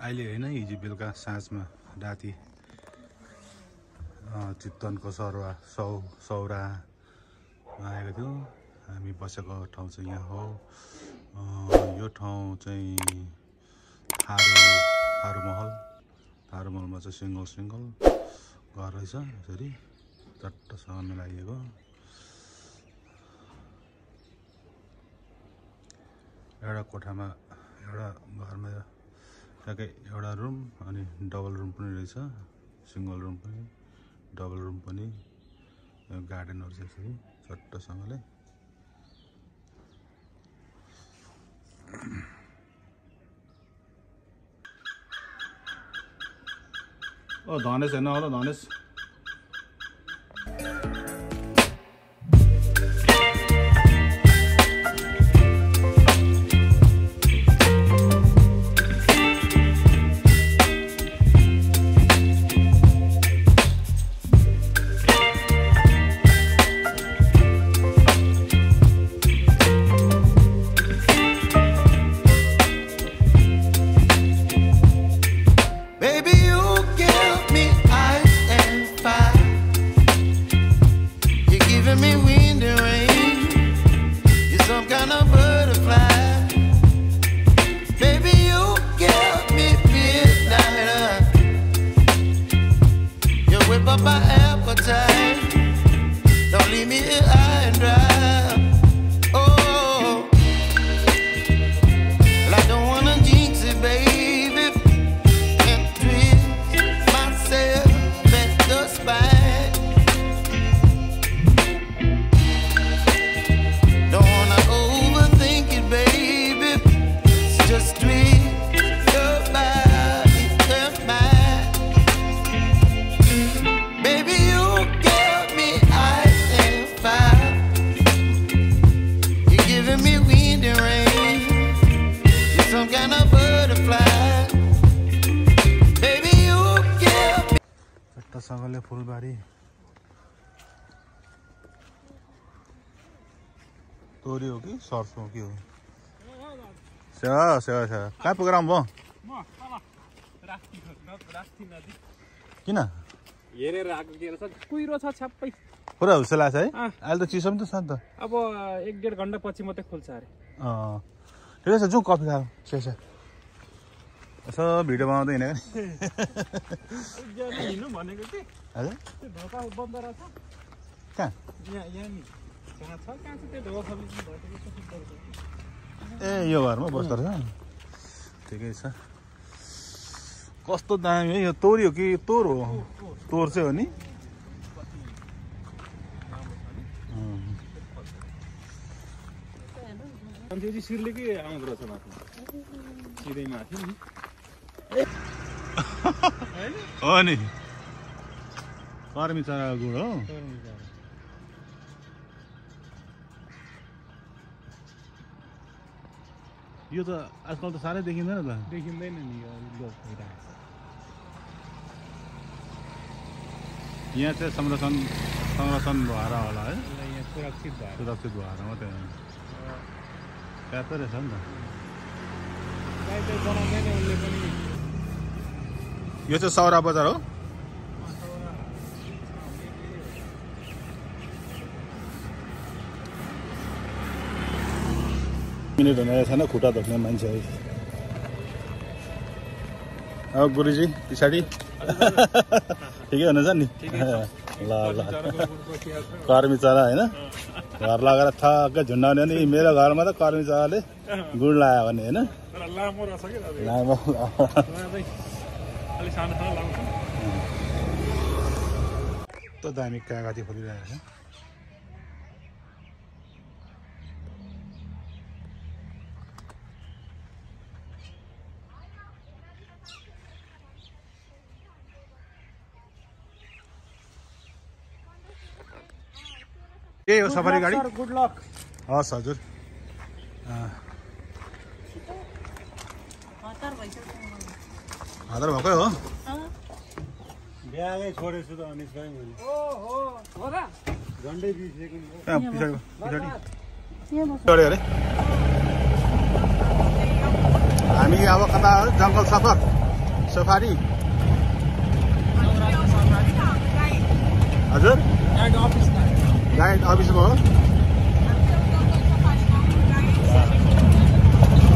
अहिले हैन हिजो बेलुका साँझमा राति चितवनको सौरा आएको थियो। हामी बसेको ठाउँ चाहिँ यहाँ हो। यो ठाउँ चाहिँ थारू महलमा चाहिँ सिंगल घर रहेछ। यसरी चट्टसँग मिलाइएको एउटा कोठामा एउटा घरमा ठ्याक्कै एउटा रुम अनि डबल रुम पनि रहेछ। सिंगल रुम पनि डबल रुम पनि गार्डनहरु छ यसरी चट्टसँगले। धनेश हेर्न होला धनेश। चट्टसँगले फुलबारी तोरी हो कि सर्सो हो कि हो? कहाँ पुगेर आउनु भयो? किन हेरेर आएको के रहेछ कुहिरो छ छ्याप्पै पुरा हुस्से लाग्छ है। अहिले त चिसो पनि त छ नि त। अब 1-1.5 घण्टा पछि मात्रै खोल्छ अरे। ठिकै छ जाउँ कफी खाऊ। यसो भिडियो बनाउँदै हिँडेको हिँड्नु भनेको कि हजुर त्यो ढोका बन्द रहेछ कहाँ यहाँ नि कहाँ छ त्यो ढोका ए यो घरमा बस्दो रहेछ। ठिकै छ। कस्तो दामी है यो तोरी हो कि तोर हो? तोर चाहिँ हो नि। अन्त्यजी सिर्लेकै आउँदो रहेछ माथि सिधै माथि नि हो नि कर्मी चराको गुड हो। यो त आजकल त साह्रै देखिँदैन त। देखिँदैन नि यो लोप भइरहेको छ। यहाँ चाहिँ संरक्षण भएर होला है। यहाँ सुरक्षित भएर मात्रै ट्यापै रहेछ नि त। बनाउँदैन उसले पनि। यो चाहिँ सौरा बजार हो। मिनेट हुने छैन खुट्टा धोक्ने मान्छे है। अब गुरुजी पछाडि ठिकै हुनुहुन्छ नि? ल कर्मी चरा होइन घर लगाएर ठक्कै झुन्डाउने नि। मेरो घरमा त कर्मी चराले गुड लगायो भने होइन लामो त दामी कागती फुलिरहेको छ। के हो सफारी गाडी? Good lock. हस् हजुर। हतार भएकै हो। ब्यागै छोडेछु त अनिस भाइ मैले। ओहो हो र झन्डै 20 सेकेन्ड भयो। पछाडि हामी अब कता जङ्गल सफर सफारी हजुर गाइड अफिसमा हो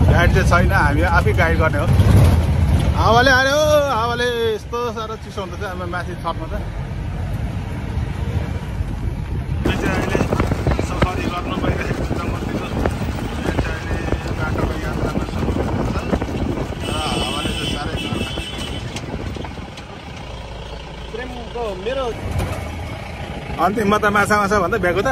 गाइड चाहिँ छैन हामी आफै गाइड गर्ने हो हावाले आयो हावाले यस्तो साह्रो चिसो हुँदैछ अब माथि छतमा त अहिले सफारी गर्न गइरहेको छु जङ्गलतिर अहिले बाटोमा यात्रामा सुरु गर्छ र हावाले चाहिँ साह्रै मेरो अन्तिममा त माछा माछा भन्दा भ्याएको त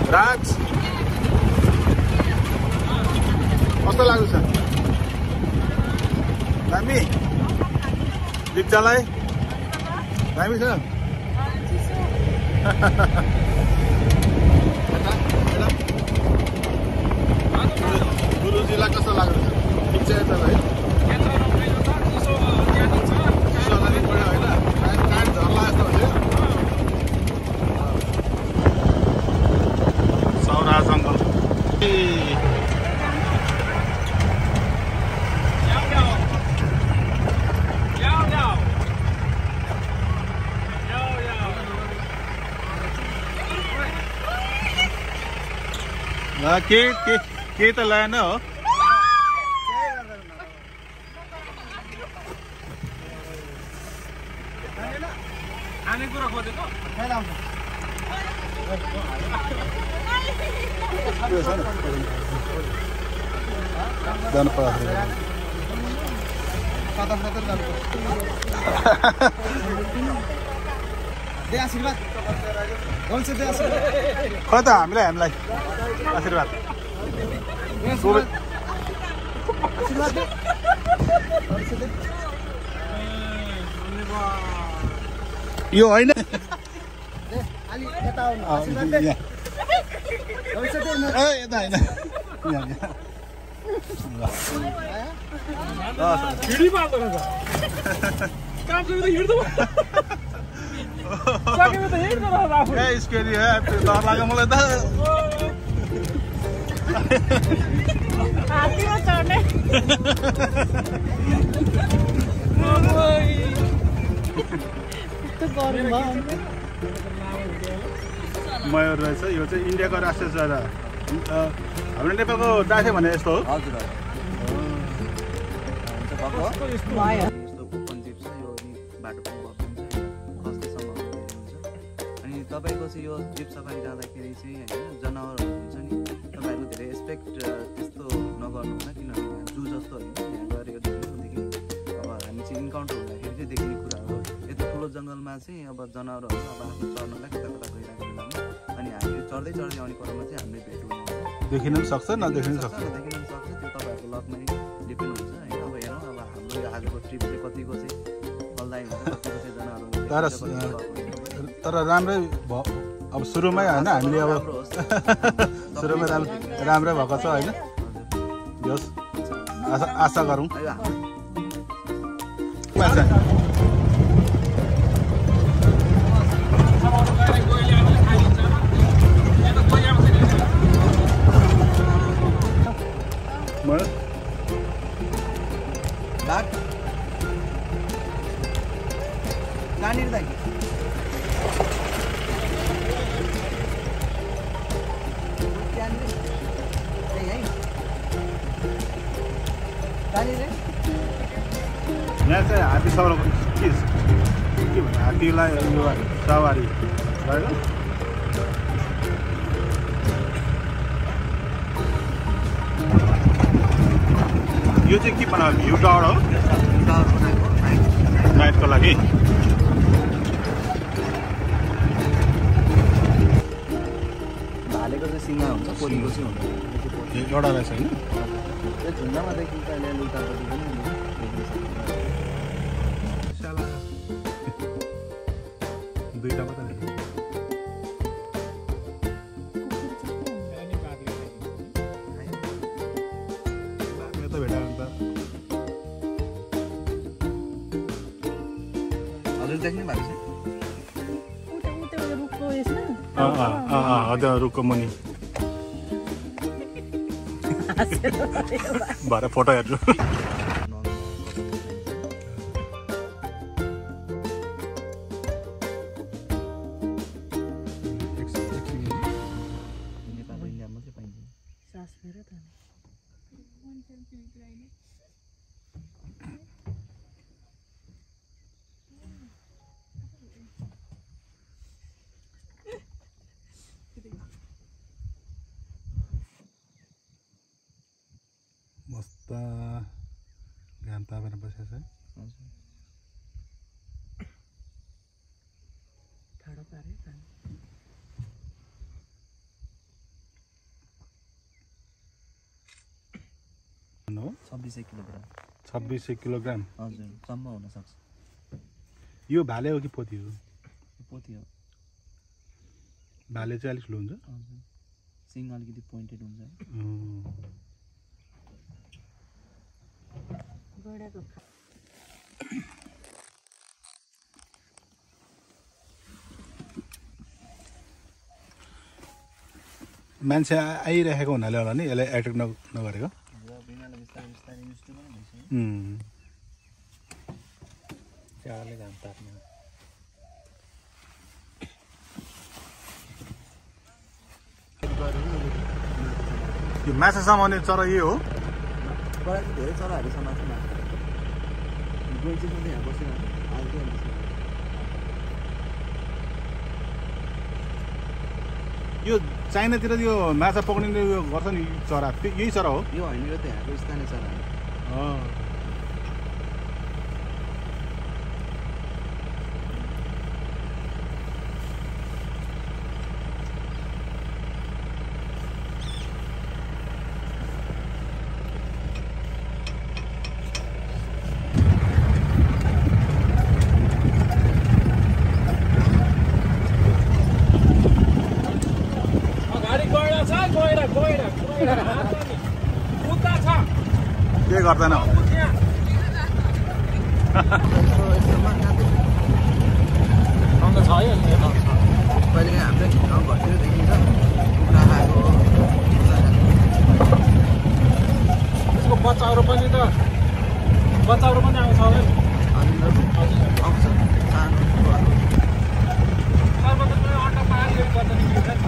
राज कस्तो लाग्छ दामी दिप्चालाई दामी छ गुरुजीलाई कस्तो लाग्छ ठिक छ एकदम है सौरा जङ्गल के त लाएन हो खानेकुरा खोजेको जानु पर्छ खै त हामीलाई आशीर्वाद यो होइन स्केरी डर लाग्यो मलाई त मयूर रहेछ यो चाहिँ इन्डियाको राष्ट्रिय चरा हाम्रो नेपालको डाँठे भने यस्तो हो हजुर अनि तपाईँको चाहिँ यो जिप सफारी जाँदाखेरि चाहिँ होइन जनावरहरू हुन्छ नि तपाईँहरू धेरै एक्सपेक्ट त्यस्तो नगर्नु होला किनभने यहाँ जू जस्तो होइन यहाँ गरेको देख्नुदेखि अब हामी चाहिँ इन्काउन्टर हुँदाखेरि चाहिँ देखिने कुरा हो यति ठुलो जङ्गलमा चाहिँ अब जनावरहरू अब आफ्नो चर्नलाई कता कता गइरहेको बेलामा अनि हामी चढ्दै आउने क्रममा चाहिँ हामीले भेट हुनु देखिन पनि सक्छ नदेखिन सक्छ त्यो तपाईँहरूको लकमै डिपेन्ड हुन्छ होइन अब हेरौँ अब हाम्रो यो आजको ट्रिप चाहिँ कतिको चाहिँ फलदायी हुन्छ कतिको चाहिँ जनावरहरू तर राम्रै भयो अब सुरुमै होइन हामीले अब सुरुमै राम्रै भएको छ होइन जस आशा गरौँ यहाँ चाहिँ हात्ती सवारी के भन्नु हात्तीलाई यो सवारी गरेर यो चाहिँ के बनायो भ्यू टावर हो नाइटको लागि भालेको चाहिँ सिङ्गा हुन्छ कोलीको चाहिँ हुन्छ एउटा रहेछ होइन त्यो झुन्डामा देखिन्छ अहिले उतापट्टि पनि दुईटा मात्रै त भेटायो भने त हजुर देख्नु भएको छ रुखको मुनि भरे फोटो हेर्छु नेपाल इन्डिया मात्रै पाइन्छ सास फेर त मस्त घाम तापेर बसेछ ठाडो पारे पानी हो 2600 किलोग्राम 2600 किलोग्राम हजुर सम्म हुन सक्छ यो भाले हो कि पोती हो पोती हो भाले चाहिँ अलिक स्लो हुन्छ हजुर सिङ अलिकति पोइन्टेड हुन्छ गडाको मान्छे आइरहेको हुनाले होला नि यसलाई एट्र्याक्ट नगरेको बिनाले बिस्तारै बिस्तारै युज टु पनि भइसक्यो चारले घाम ताप्ने यो माछा समाउने चरा यो हो प्रायः चाहिँ धेरै चराहरू समात्छ माछा गोइ चाहिँ सधैँ यहाँ बसिरहनु आज चाहिँ यो चाइनातिर यो माछा पक्रिने यो गर्छ नि चरा यही चरा हो यो होइन यो त यहाँको स्थानीय चरा हो के गर्दैन कहिले काहीँ हाम्रै गाउँघरतिर देखिन्छ कुखुरा खाएको यसको बच्चाहरू पनि आउँछ होला नि आउँछ सानो कुखुराहरू। अन्डा पारियो बच्चा निस्किन्छ नि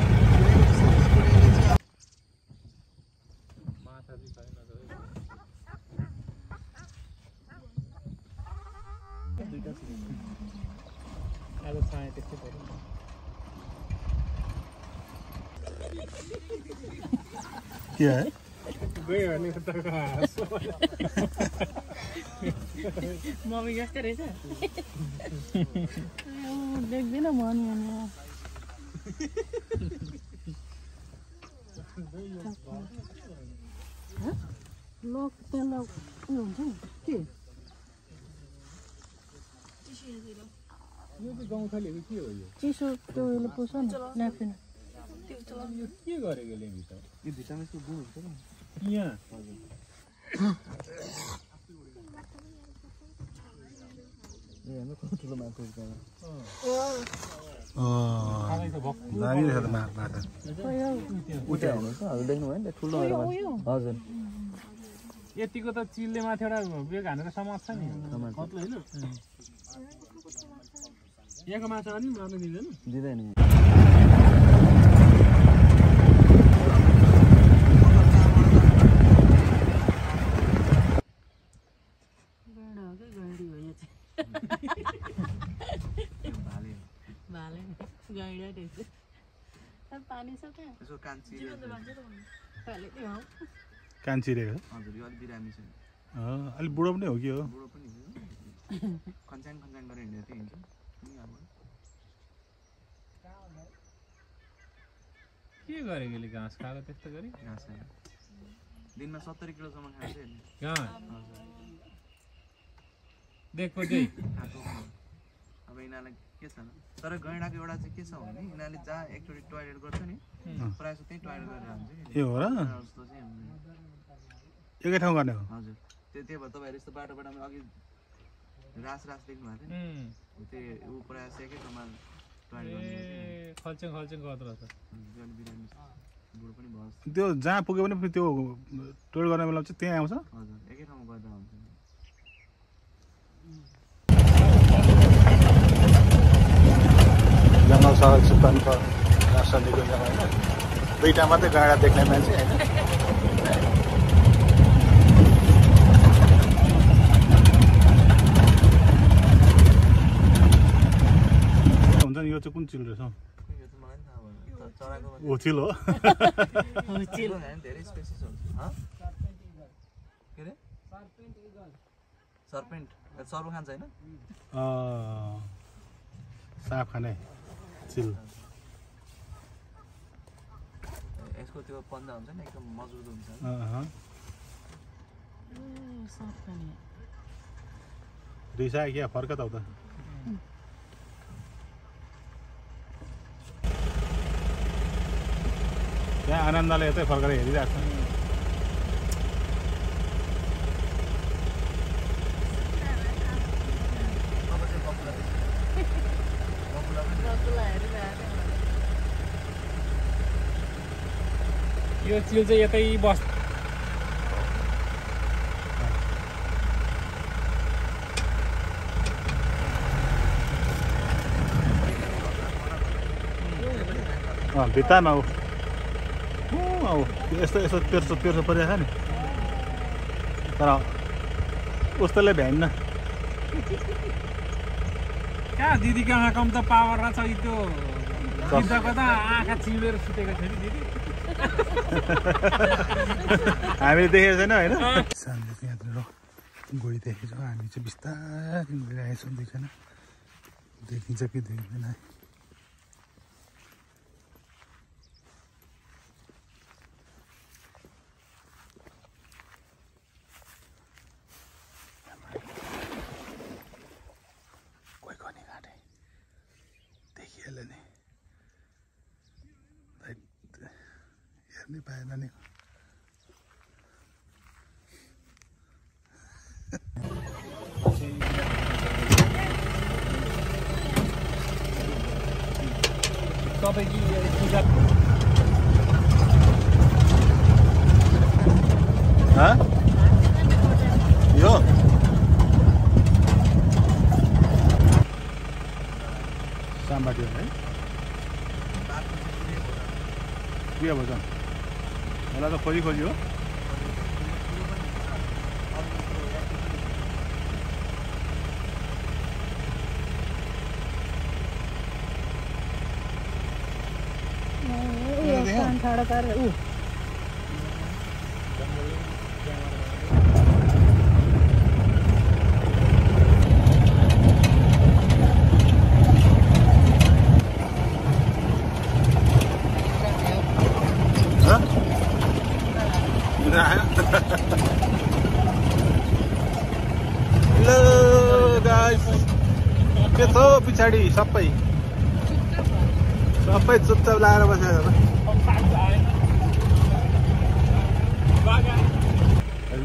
माछा चाहिँ छैन दुईटा सिलिन्डर आज छाएँ त्यस्तै पऱ्यो के है गयो भने त मम्मी जस्तै रहेछ देख्दिनँ म नि लक त्यसलाई उयो हुन्छ नि के यो चाहिँ गाउँथलीहरू के हो यो चिसो त्यो उयोले पुछ न न्याप्किन यो के गरेको भित्र यो भित्तामा यसको गुण हुन्छ नि यहाँ यो हाम्रो ठुलो माछा खाँदै त भक्कु दामी रहेछ त माछा उता हेर्नुहोस् त हजुर देख्नुभयो नि ठुलो हजुर यतिको त चिलले माथिबाट बेग हानेर समात्छ नि कत्लो होइन यहाँको माछा पनि मार्न दिँदैन दिँदैन पानी छ त्यहाँ यसको कान कान चिरेको हजुर यो अलिक बिरामी छ अलिक बुढो पनि हो कि हो बुढो पनि हो खन्चाङ खन्चाङ गरेर हिँडेर चाहिँ हिँड्छ के गरेको यसले घाँस खाएको त्यस्तो गरी घाँस खाएर दिनमा 70 किलोसम्म खान्छ यसले घाँस हजुर देखो त्यही खाएको अब यिनीहरूलाई के छ तर गैँडाको एउटा चाहिँ के छ भने यिनीहरूले जहाँ एकचोटि टोयलेट गर्छ नि प्रायः जस्तो त्यहीँ टोयलेट गरेर हुन्छ ए हो र जस्तो चाहिँ एकै ठाउँ गर्ने हो हजुर त्यही भएर तपाईँहरू यस्तो बाटोमा अघि रास देख्नु भएको थियो नि त्यही ऊ प्रायः जस्तो एकै ठाउँमा टोयलेट गर्ने खल्चेङ गर्दो रहेछ बिरामी छ बुढो पनि बस त्यो जहाँ पुग्यो भने त्यो टोल गर्ने बेला चाहिँ त्यहाँ आउँछ हजुर एकै ठाउँमा गर्दा हुन्छ जङ्गल सडक चितवनको राष्ट्रनिको जग्गा होइन दुईवटा मात्रै गाडा देख्ने मान्छे होइन हुन्छ नि यो चाहिँ कुन चिल रहेछ यो त मलाई पनि थाहा भएन चराको ओ चिल हो धेरै स्पेसिस हुन्छ के अरे सर्पेन्ट सर्प खान्छ होइन साप खाने चिल यसको त्यो पन्जा हुन्छ नि एकदम मजबुत हुन्छ रिसायो क्या फर्क त उता त्यहाँ आनन्दले यतै फर्केर हेरिरहेको छ यो चिल चाहिँ यतै बस भित्तामा यस्तो यस्तो तेर्सो तेर्सो परिरहेको छ नि तर उस्तोले भ्याइन्न कहाँ दिदी कहाँ कम त पावर रहेछ त्यो सिद्धको त आँखा चिमेर सुतेको थियो नि दिदी हामी देखेको छैन होइन सानले त्यहाँतिर गइरहेको छ हामी चाहिँ बिस्तारै गइरहेको छौँ देखेन देखिन्छ कि देख्दैन हेर्नै पाएन नि यो साम्बाटी है प्रिय भोजन मलाई त खोजी खोजी हो हेलो गाइस के छ पछाडि सबै चुपचाप लगाएर बसेको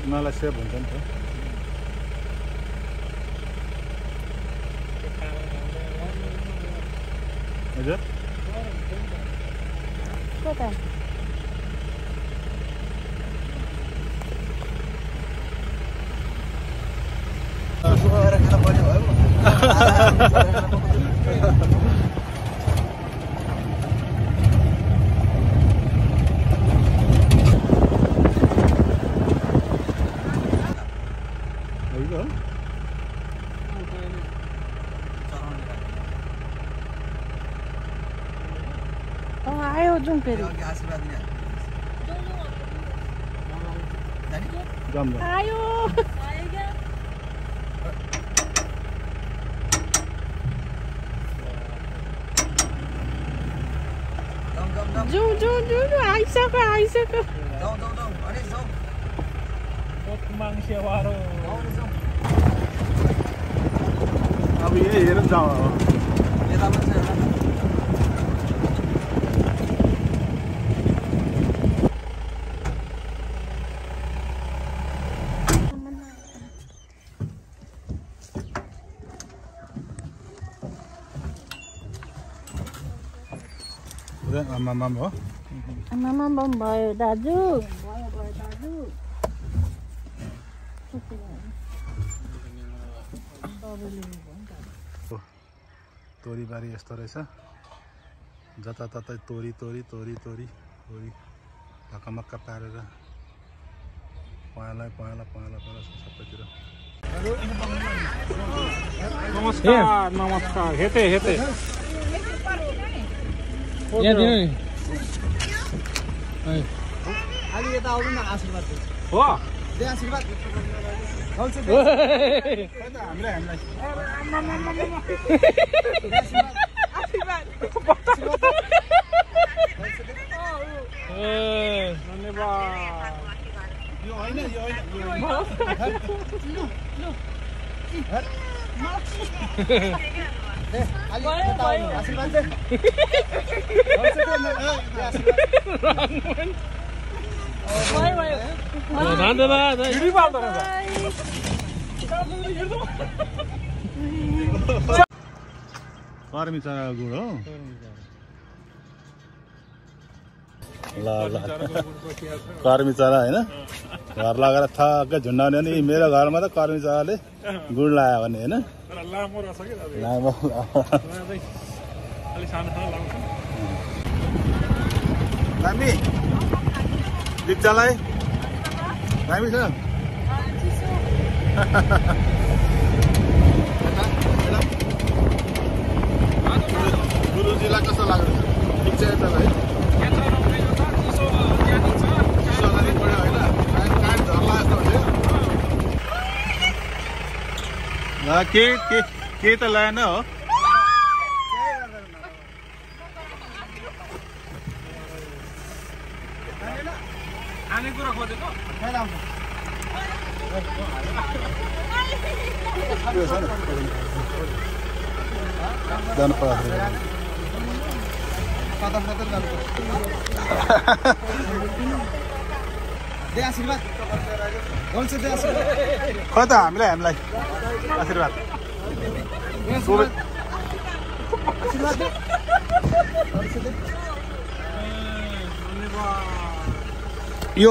मलाई सेभ हुन्छ नि त हजुर कता खाना पर्ने भयो आयो जाउँ फेरि आशीर्वाद दिने आयो जाउँ आइसक्यो अब यही हेरेर जाउँ आमाम हो आमामा भयो दाजु तोरीबारी यस्तो रहेछ जताततै तोरी तोरी तोरी तोरी तोरी ढकमक्क पारेर पहेँला पहेँला पहेँला पहेँला सबैतिर नमस्कार नमस्कार हेते हेते यहाँ दिनु नि अलि यता आउनु न आशीर्वाद हो दे आशीर्वाद कर्मी चराको गुड हो ल ल कर्मी चरा होइन घर लगाएर ठक्कै झुन्डाउने नि मेरो घरमा त कर्मी चराले गुड लगायो भने होइन लामो रहेछ कि दाजु लामो अलि सानो सानो लाउँछ दामी दिप्चालाई दामी छ गुरुजीलाई कस्तो लाग्यो ठिक छ यसलाई के त ल्याएन हो खाने कुरा खोजेको जानु पर्छ दे आशीर्वाद हुन्छ दे आशीर्वाद खै त हामीलाई आशीर्वाद आशीर्वाद दे यो